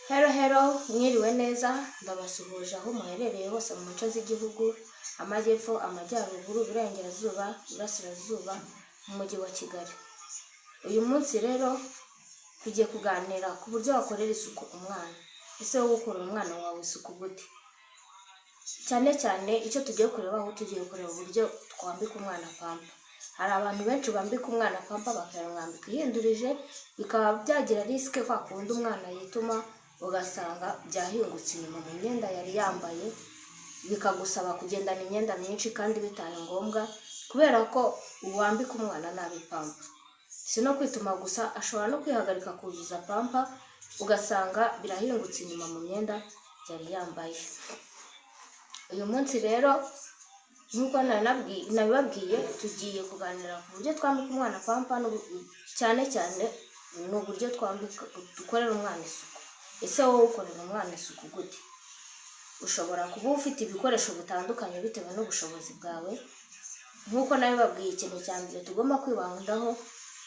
Hello, hello, mwiriwe neza. Ndabasuhuje aho muherereye hose mu nce z'igihugu: amajyepfo, amajyaruguru, iburengerazuba, iburasirazuba, mu Mujyi wa Kigali. Uyu munsi rero tugiye kuganira ku buryo wakorera isuku umwana. Ese wowe ukorera umwana wawe isuku gute? Cyane cyane icyo tugiye kurebaho, tugiye kureba uburyo twambika umwana pampa. Hari abantu benshi bambika umwana pampa bakayamwambika ihindurije, bikaba byagira risk kwa kundi umwana yituma ugasanga byahingutse inyuma mu myenda yari yambaye, bikagusaba kugendana imyenda myinshi kandi bitari ngombwa, kubera ko wambika umwana nabi pampa. Si no kwituma gusa, ashobora no kwihagarika kuzuza pampa, ugasanga birahingutse inyuma mu myenda yari yambaye. Uyu munsi rero, nk'uko nabibabwiye, tugiye kuganira ku buryo twambika umwana pampa, cyane cyane ni uburyo twambika, dukorera umwana isuku. Ese wowe ukorera umwana isuku gute? Ushobora kuba ufite ibikoresho bitandukanye bitewe n'ubushobozi bwawe. Nk'uko nabibabwiye, ikintu cya mbere tugomba kwibandaho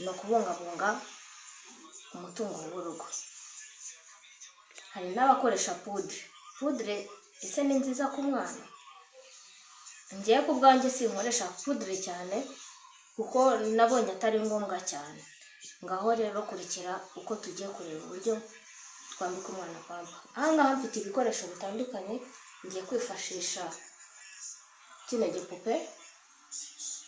ni ukubungabunga umutungo w'urugo. Hari n'abakoresha poudre. Poudre ese ni nziza ku mwana? Ngewe ku bwanjye sinkoresha poudre cyane, kuko nabonye atari ngombwa cyane. Ngaho rero kurikira uko tugiye kureba uburyo twambika umwana pampa. Aha ngaha mfite ibikoresho bitandukanye ngiye kwifashisha. Kino gipupe,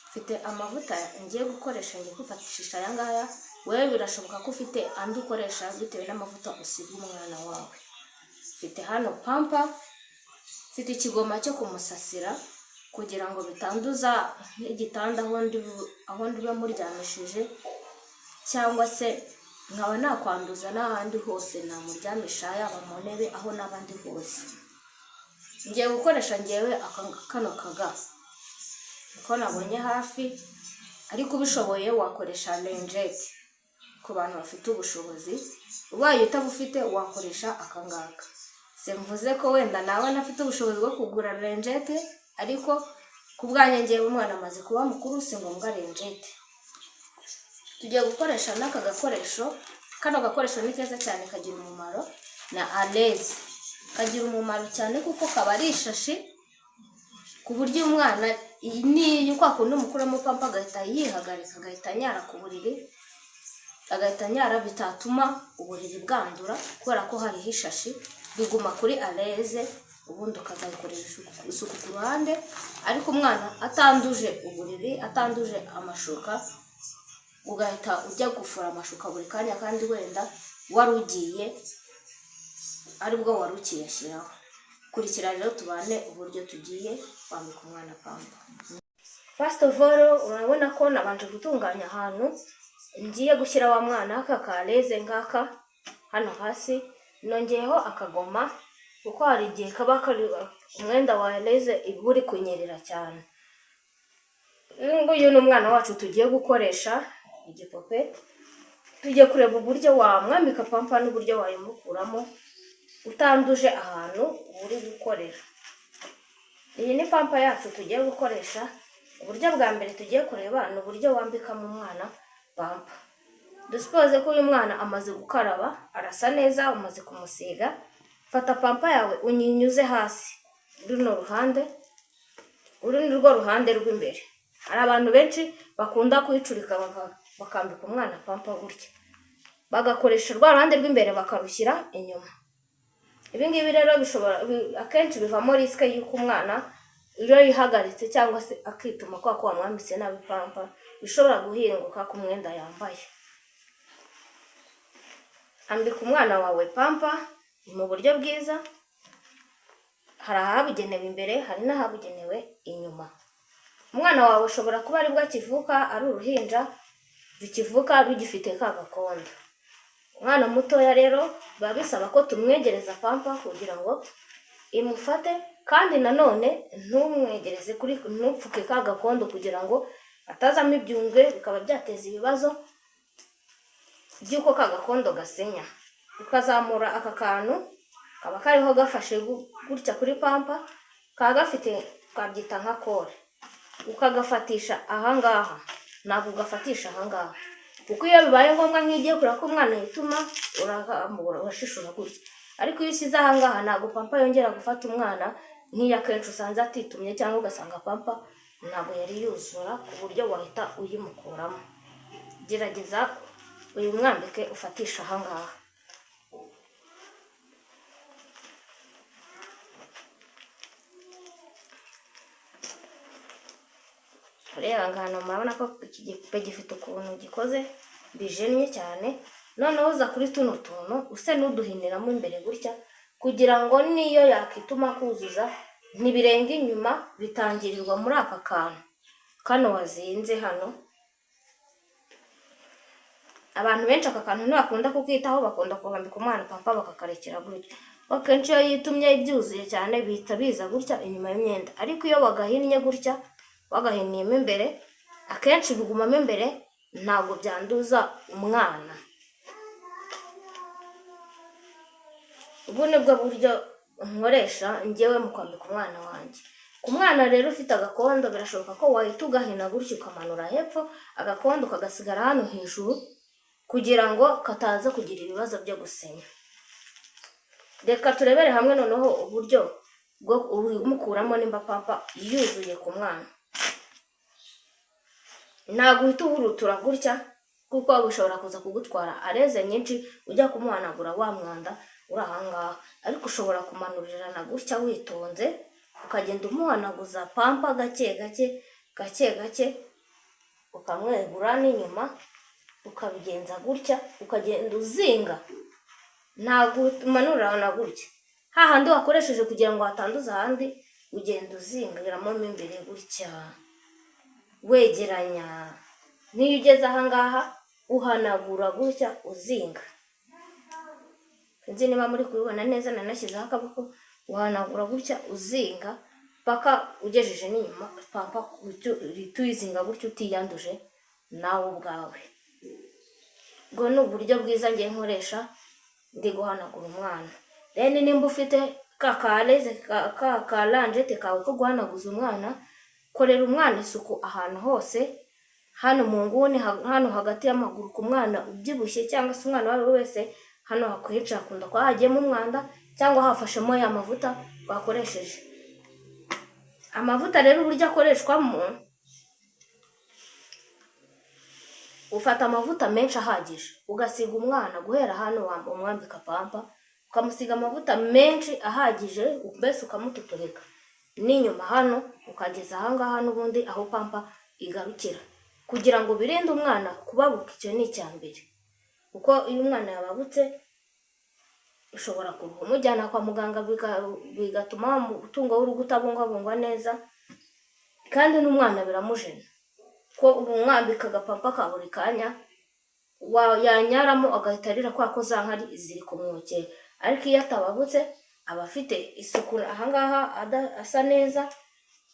mfite amavuta ngiye gukoresha, ngiye kwifashisha aya ngaya. Wowe birashoboka ko ufite andi ukoresha bitewe n'amavuta usiga umwana wawe. Mfite hano pampa, mfite ikigoma cyo kumusasira kugira ngo bitanduza nk'igitanda aho ndiba muryamishije, cyangwa se nkaba nakwanduza n'ahandi hose namuryamisha, yaba mu ntebe, aho n'abandi hose. Ngiye gukoresha ngewe kano kaga niko nabonye hafi, ariko ubishoboye wakoresha lingette ku bantu bafite ubushobozi. Ubaye utabufite wakoresha aka ngaka. Simvuze ko wenda nawe ntafite ubushobozi bwo kugura lingette, ariko ku bwanjye ngewe umwana amaze kuba mukuru, si ngombwa lingette. Tugiye gukoresha n'aka gakoresho. Kano gakoresho ni keza cyane, kagira umumaro na aleze, kagira umumaro cyane kuko kaba ari ishashi, ku buryo umwana niyo kwa kundi umukuramo pampa agahita yihagarika, agahita anyara ku buriri, agahita anyara, bitatuma uburiri bwandura kubera ko hariho ishashi, biguma kuri aleze, ubundi ukazayikorera isuku ku ruhande, ariko umwana atanduje uburiri, atanduje amashuka, ugahita ujya gufura amashuka buri kanya kandi wenda wari ugiye aribwo wari ukiyashyiraho. Kurikira rero tubane uburyo tugiye kwambika umwana pampa. First of all, urabona ko nabanje gutunganya ahantu ngiye gushyira wa mwana. Aka kareze ngaka hano hasi, nongeyeho akagoma kuko hari igihe kaba kari umwenda wa aleze uba uri kunyerera cyane. Uyu nguyu ni umwana wacu tugiye gukoresha, igipupe. Tugiye kureba uburyo wamwambika pampa n'uburyo wayimukuramo utanduje ahantu uri gukorera. Iyi ni pampa yacu tugiye gukoresha. Uburyo bwa mbere tugiye kureba ni uburyo wambikamo umwana pampa. Dusuppose ko uyu mwana amaze gukaraba, arasa neza, umaze kumusiga. Fata pampa yawe unyinyuze hasi runo ruhande, uru ni rwo ruhande rw'imbere. Hari abantu benshi bakunda kuyicurika, bakambika umwana pampa gutya, bagakoresha rwa ruhande rw'imbere bakarushyira inyuma. Ibi ngibi rero bishobora akenshi bivamo risk y'uko umwana iyo yihagaritse cyangwa se akituma kwa ko wamwambitse nabi pampa, bishobora guhinguka ku mwenda yambaye. Ambika umwana wawe pampa mu buryo bwiza. Hari ahabugenewe imbere, hari n'ahabugenewe inyuma. Umwana wawe ushobora kuba aribwo akivuka, ari uruhinja rukivuka rugifite ka gakondo. Umwana mutoya rero biba bisaba ko tumwegereza pampa kugira ngo imufate, kandi nanone ntumwegereze kuri, ntupfuke ka gakondo kugira ngo atazamo ibyungwe, bikaba byateza ibibazo by'uko ka gakondo gasenya. Ukazamura aka kantu kaba kariho gafashe gutya kuri pampa, kaba gafite, twabyita nka colle, ukagafatisha ahangaha. Ntabwo ugafatisha ahangaha, kuko iyo bibaye ngombwa nk'igiye kureba ko umwana yituma, urahambura, urashishura gutya. Ariko iyo ushyize aha ngaha ntabwo pampa yongera gufata umwana nk'iyo akenshi usanze atitumye, cyangwa ugasanga pampa ntabwo yari yuzura ku buryo wahita uyimukuramo. Gerageza uyimwambike ufatishe aha ngaha. Reba ahantu murabona ko iki gipupe gifite ukuntu gikoze bijennye cyane. Noneho uza kuri tuno tuntu use n'uduhiniramo imbere gutya, kugira ngo niyo yakituma kuzuza ntibirenga inyuma, bitangirirwa muri aka kantu kano wazinze hano. Abantu benshi aka kantu ntibakunda kukitaho, bakunda kubambika umwana pampa bakakarekera gutya. Akenshi iyo yitumye ibyuzuye cyane bihita biza gutya inyuma y'imyenda, ariko iyo wagahinnye gutya, wagahiniyemo imbere, akenshi bigumamo imbere, ntabwo byanduza umwana. Ubu nibwo buryo nkoresha njyewe mu kwambika umwana wanjye. Ku mwana rero ufite agakondo, birashoboka ko wahita ugahina gutya ukamanura hepfo, agakondo kagasigara hano hejuru kugira ngo kataza kugira ibibazo byo gusenya. Reka turebere hamwe noneho uburyo bwo umukuramo nimba pampa yuzuye ku mwana. Ntabwo uhita uhurutura gutya, kuko bishobora kuza kugutwara areze nyinshi ujya kumuhanagura wa mwanda uri aha ngaha. Ariko ushobora kumanurirana gutya witonze, ukagenda umuhanaguza pampa gake gake gake gake, ukamwegura n'inyuma, ukabigenza gutya, ukagenda uzinga. Ntabwo umanurana gutya hahandi wakoresheje kugira ngo hatanduza ahandi, ugenda uzingiramo mo imbere gutya wegeranya. N'iyo ugeze aha ngaha uhanagura gutya uzinga. Sinzi niba muri kubibona neza, nanashyizeho akaboko. Uhanagura gutya uzinga paka ugejeje n'inyuma pampa, uhita uyizinga gutya utiyanduje nawe ubwawe. Ubwo ni uburyo bwiza ngiye nkoresha ndi guhanagura umwana. Then nimba ufite ka kareze ka karanjete kawe ko guhanaguza umwana, korera umwana isuku ahantu hose, hano mu nguni, hano hagati y'amaguru ku mwana ubyibushye cyangwa se umwana uwo ari we wese, hano hakwica hakunda kuba hagiyemo umwanda cyangwa hafashemo ya mavuta twakoresheje. Amavuta rero uburyo akoreshwamo, ufata amavuta menshi ahagije ugasiga umwana guhera hano umwambika pampa, ukamusiga amavuta menshi ahagije, mbese ukamututurika n'inyuma hano ukageza aha ngaha n'ubundi aho pampa igarukira, kugira ngo birinde umwana kubabuka. Icyo ni icya mbere, kuko iyo umwana yababutse ushobora kumujyana kwa muganga, bigatuma umutungo w'urugo utabungwabungwa neza, kandi n'umwana biramujena ko umwambika agapampa ka buri kanya, yanyaramo agahita arira kubera ko za nkari ziri kumwokera. Ariko iyo atababutse aba afite isuku ahangaha asa neza,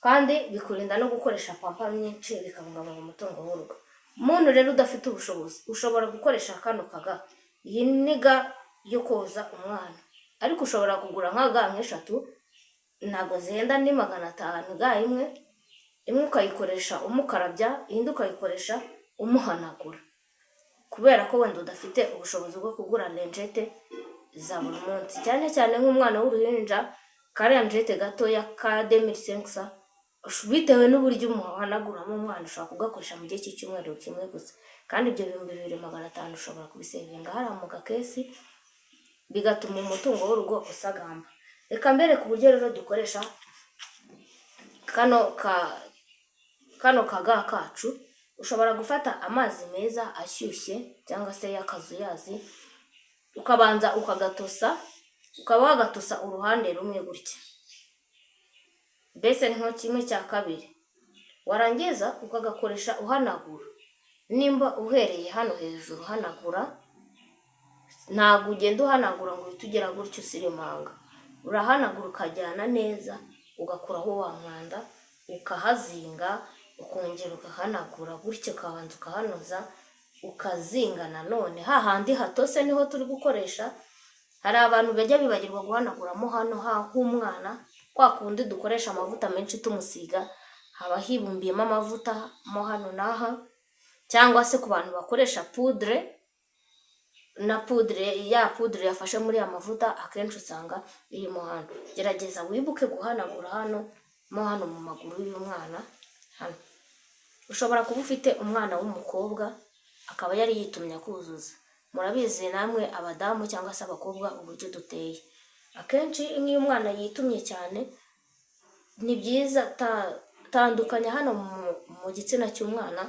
kandi bikurinda no gukoresha pampa nyinshi, bikabungabunga umutungo w'urugo. Umuntu rero udafite ubushobozi ushobora gukoresha kano kaga, iyi ni ga yo koza umwana, ariko ushobora kugura nka ga nk'eshatu, ntabwo zihenda, ni 500 ga imwe, imwe ukayikoresha umukarabya, indi ukayikoresha umuhanagura, kubera ko wenda udafite ubushobozi bwo kugura lenjete za buri munsi, cyane cyane nk'umwana w'uruhinja, ka lenjete gatoya ka 2500, bitewe n'uburyo umuhanaguramo umwana, ushobora kugakoresha mu gihe cy'icyumweru kimwe gusa, kandi ibyo 2500 ushobora kubisevinga hariya mu gakesi, bigatuma umutungo w'urugo usagamba. Reka mbereke uburyo rero dukoresha kano kaga kacu. Ushobora gufata amazi meza ashyushye cyangwa se y'akazuyazi, ukabanza ukagatosa, ukaba wagatosa uruhande rumwe gutya, mbese ni nko 1/2, warangiza ukagakoresha uhanagura. Nimba uhereye hano hejuru uhanagura, ntabwo ugenda uhanagura ngo uhite ugera gutya usirimanga, urahanagura ukajyana neza, ugakuraho wa mwanda, ukahazinga, ukongera ugahanagura gutya, ukabanza ukahanoza, ukazinga nanone hahandi hatose niho turi gukoresha. Hari abantu bajya bibagirwa guhanaguramo hano h'umwana, kwa kundi dukoresha amavuta menshi tumusiga, haba hibumbiyemo amavuta mo hano n'aha, cyangwa se ku bantu bakoresha pudre, Na poudre, ya poudre yafashe muri ya mavuta, akenshi usanga irimo hano. Gerageza wibuke guhanagura hano, mo hano mu maguru y'umwana. Hano ushobora kuba ufite umwana w'umukobwa akaba yari yitumye akuzuza. Murabizi namwe abadamu cyangwa se abakobwa uburyo duteye. Akenshi nk'iyo umwana yitumye cyane, ni byiza tandukanya hano mu gitsina cy'umwana,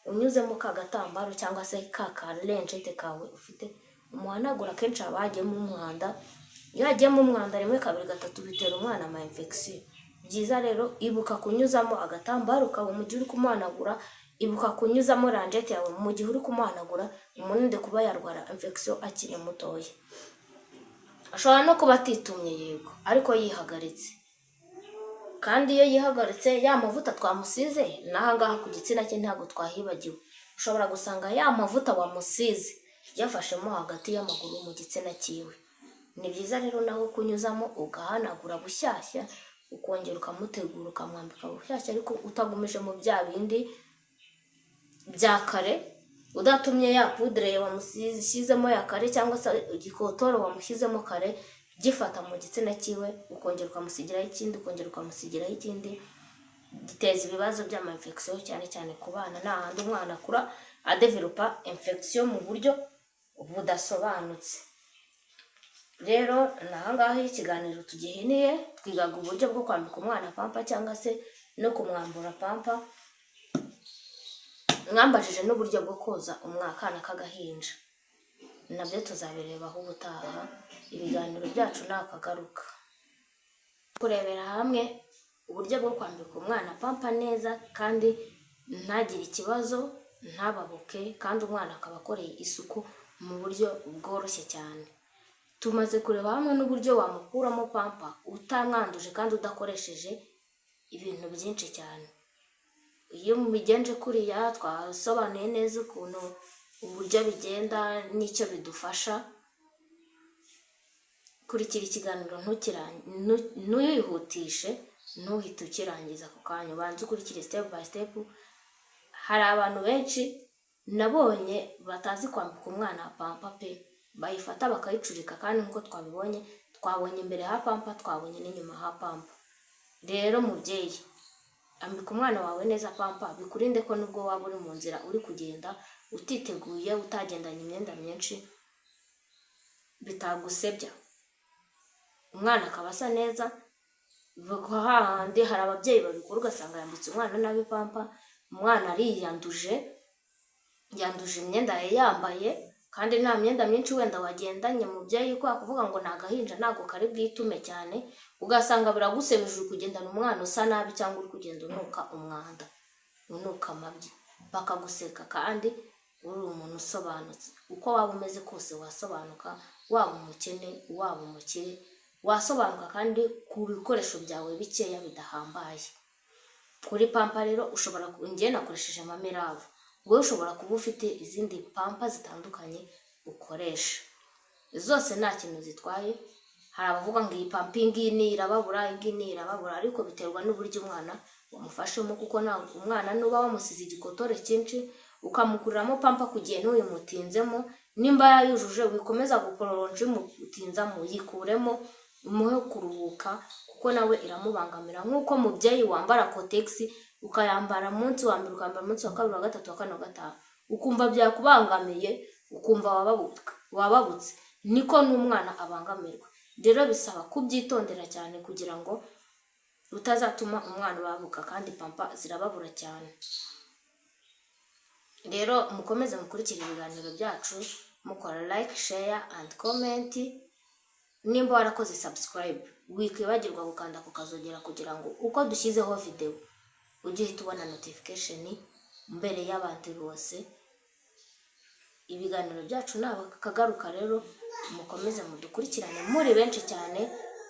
unyuzemo ka gatambaro cyangwa se ka kalingette kawe ufite, umuhanagura. Akenshi haba hagiyemo umwanda. Iyo hagiyemo umwanda rimwe, kabiri, gatatu, bitera umwana ama infection. Byiza rero, ibuka kunyuzamo agatambaro kawe mu gihe uri kumuhanagura, ibuka kunyuzamo lingette yawe mu gihe uri kumuhanagura, umurinde kuba yarwara infection akiri mutoya. Ashobora no kuba atitumye, yego, ariko yihagaritse. Kandi iyo yihagaritse, ya mavuta twamusize n'aha ngaha ku gitsina cye ntabwo twahibagiwe. Ushobora gusanga ya mavuta wamusize yafashemo hagati y'amaguru mu gitsina cyiwe. Ni byiza rero naho kunyuzamo ugahanagura bushyashya, ukongera ukamutegura, ukamwambika bushyashya, ariko utagumijemo bya bindi bya kare, udatumye ya poudre wamushyizemo ya kare cyangwa se igikotoro wamushyizemo kare gifata mu gitsina cyiwe, ukongera ukamusigiraho ikindi, ukongera ukamusigiraho ikindi. Giteza ibibazo by'ama infection, cyane cyane ku bana. Nta handi umwana akura adevelopa infection mu buryo budasobanutse. Rero ni ahangaha iyo ikiganiro tugihiniye. Twigaga uburyo bwo kwambika umwana pampa cyangwa se no kumwambura pampa. Mwambajije n'uburyo bwo koza umwakana k'agahinja, nabyo tuzabirebaho ubutaha. Ibiganiro byacu ni akagaruka. Kurebera hamwe uburyo bwo kwambika umwana pampa neza kandi ntagire ikibazo, ntababuke, kandi umwana akaba akoreye isuku mu buryo bworoshye cyane. Tumaze kureba hamwe n'uburyo wamukuramo pampa utamwanduje kandi udakoresheje ibintu byinshi cyane. Iyo mubigenje kuriya, twasobanuye neza ukuntu uburyo bigenda n'icyo bidufasha. Kurikira ikiganiro, ntuyihutishe, ntuhite ukirangiza ako kanya, ubanze ukurikire step by step. Hari abantu benshi nabonye batazi kwambika umwana pampa pe, bayifata bakayicurika. Kandi nk'uko twabibonye, twabonye imbere ha pampa, twabonye n'inyuma ha pampa. Rero mubyeyi, ambika umwana wawe neza pampa, bikurinde ko nubwo waba uri mu nzira uri kugenda utiteguye, utagendanye imyenda myinshi, bitagusebya, umwana akaba asa neza. Hahandi hari ababyeyi babikora, ugasanga yambitse umwana nabi pampa, umwana ariyanduje, yanduje imyenda yari yambaye, kandi nta myenda myinshi wenda wagendanye, mubyeyi. Kwa kuvuga ngo ni agahinja, ntabwo kari bwitume cyane, ugasanga biragusebeje, uri kugendana umwana usa nabi cyangwa uri kugenda unuka umwanda, unuka amabyi, bakaguseka kandi uri umuntu usobanutse. Uko waba umeze kose wasobanuka, waba umukene, waba umukire, wasobanuka, kandi ku bikoresho byawe bikeya bidahambaye. Kuri pampa rero ushobora, njye nakoresheje Mummy Love, wowe ushobora kuba ufite izindi pampa zitandukanye ukoresha, zose nta kintu zitwaye. Hari abavuga ngo iyi pampa, iyi ngiyi ni irababura, iyi ngiyi ni irababura, ariko biterwa n'uburyo umwana wamufashemo, kuko nta umwana nuba wamusize igikotore cyinshi, ukamukuriramo pampa ku gihe, ntuyimutinzemo, nimba yayujuje wikomeza gukoronja umutinzamo, yikuremo umuhe kuruhuka, kuko nawe iramubangamira. Nk'uko mubyeyi wambara Kotex, ukayambara munsi wa mbere, ukambara umunsi wa kabiri, wa gatatu, wa kane, wa gatanu, ukumva byakubangamiye, ukumva wababutse, niko n'umwana abangamirwa. Rero bisaba kubyitondera cyane kugira ngo utazatuma umwana ubabuka, kandi pampa zirababura cyane. Rero mukomeze mukurikire ibiganiro byacu, mukora like, share and comment. Nimba warakoze subscribe, wikwibagirwa gukanda ku kazogera kugira ngo uko dushyizeho video ujye uhita ubona notification mbere y'abandi bose. Ibiganiro byacu ni akagaruka. Rero mukomeze mudukurikirane muri benshi cyane.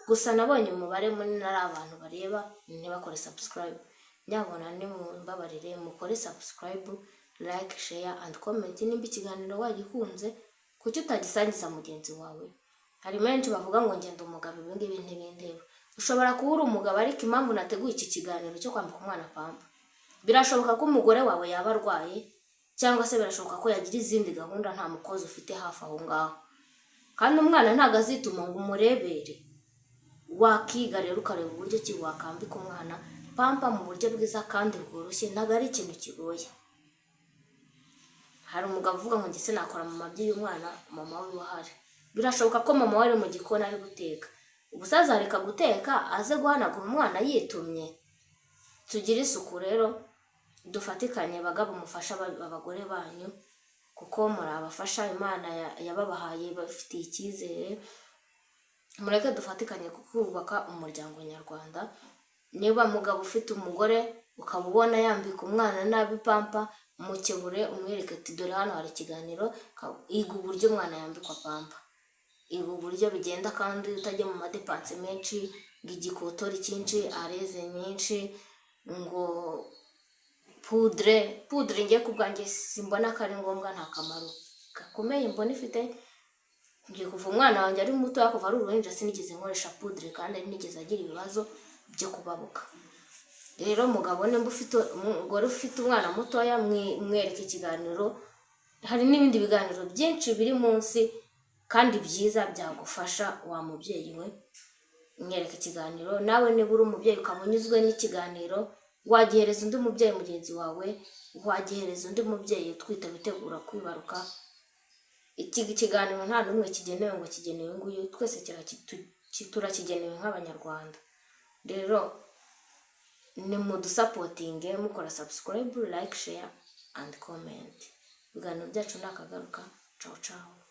Gusa nabonye umubare munini ari abantu bareba ntibakore subscribe. Nyabona nimumbabarire mukore subscribe, like, share and comment. Nimba ikiganiro wagikunze, kuki utagisangiza mugenzi wawe? Hari benshi bavuga ngo ngenda umugabo, ibi ngibi ntibindeba. Ushobora kuba uri umugabo, ariko impamvu nateguye iki kiganiro cyo kwambika umwana pampa, birashoboka ko umugore wawe yaba arwaye. Cyangwa se birashoboka ko yagira izindi gahunda nta mukozi ufite hafi aho ngaho, kandi umwana ntabwo azituma ngo umurebere. Wakiga rero ukareba uburyo ki wakambika umwana pampa mu buryo bwiza kandi bworoshye, ntabwo ari ikintu kigoye. Hari umugabo uvuga ngo ndetse nakora mu mabyi y'umwana mama we ahari. Birashoboka ko mama we ari mu gikoni ari guteka. Ubusa azareka guteka aze guhanagura umwana yitumye? Tugire isuku rero, dufatikanye. Bagabo, mufasha abagore banyu kuko muri abafasha Imana yababahaye, bafitiye icyizere. Mureke dufatikanye kubaka umuryango nyarwanda. Niba mugabo ufite umugore ukaba ubona yambika umwana nabi pampa, mukebure, umwereke ati: "Dore hano hari ikiganiro, iga uburyo umwana yambikwa pampa, iga uburyo bigenda kandi utajya mu ma dépenses menshi, ngo igikotori cyinshi, areze nyinshi, ngo poudre poudre." Ngiye ku bwanjye simbona ko ari ngombwa, nta kamaro gakomeye mbona ifite. Ngiye kuva umwana wanjye ari muto, kuva ari uruhinja, sinigeze nkoresha poudre kandi nigeze agira ibibazo byo kubabuka. Rero mugabo, nimba ufite umugore ufite umwana mutoya, mwereke ikiganiro. Hari n'ibindi biganiro byinshi biri munsi kandi byiza byagufasha, wa mubyeyi we. Mwereke ikiganiro. Nawe niba uri umubyeyi ukaba unyuzwe n'ikiganiro, wagihereza undi mubyeyi mugenzi wawe, wagihereza undi mubyeyi utwite witegura kwibaruka. Iki kiganiro nta n'umwe kigenewe ngo kigenewe nguyu, twese turakigenewe nk'Abanyarwanda. Rero ni mudusupportinge mukora subscribe, like, share and comment. Ibiganiro byacu ni akagaruka. Ciao ciao.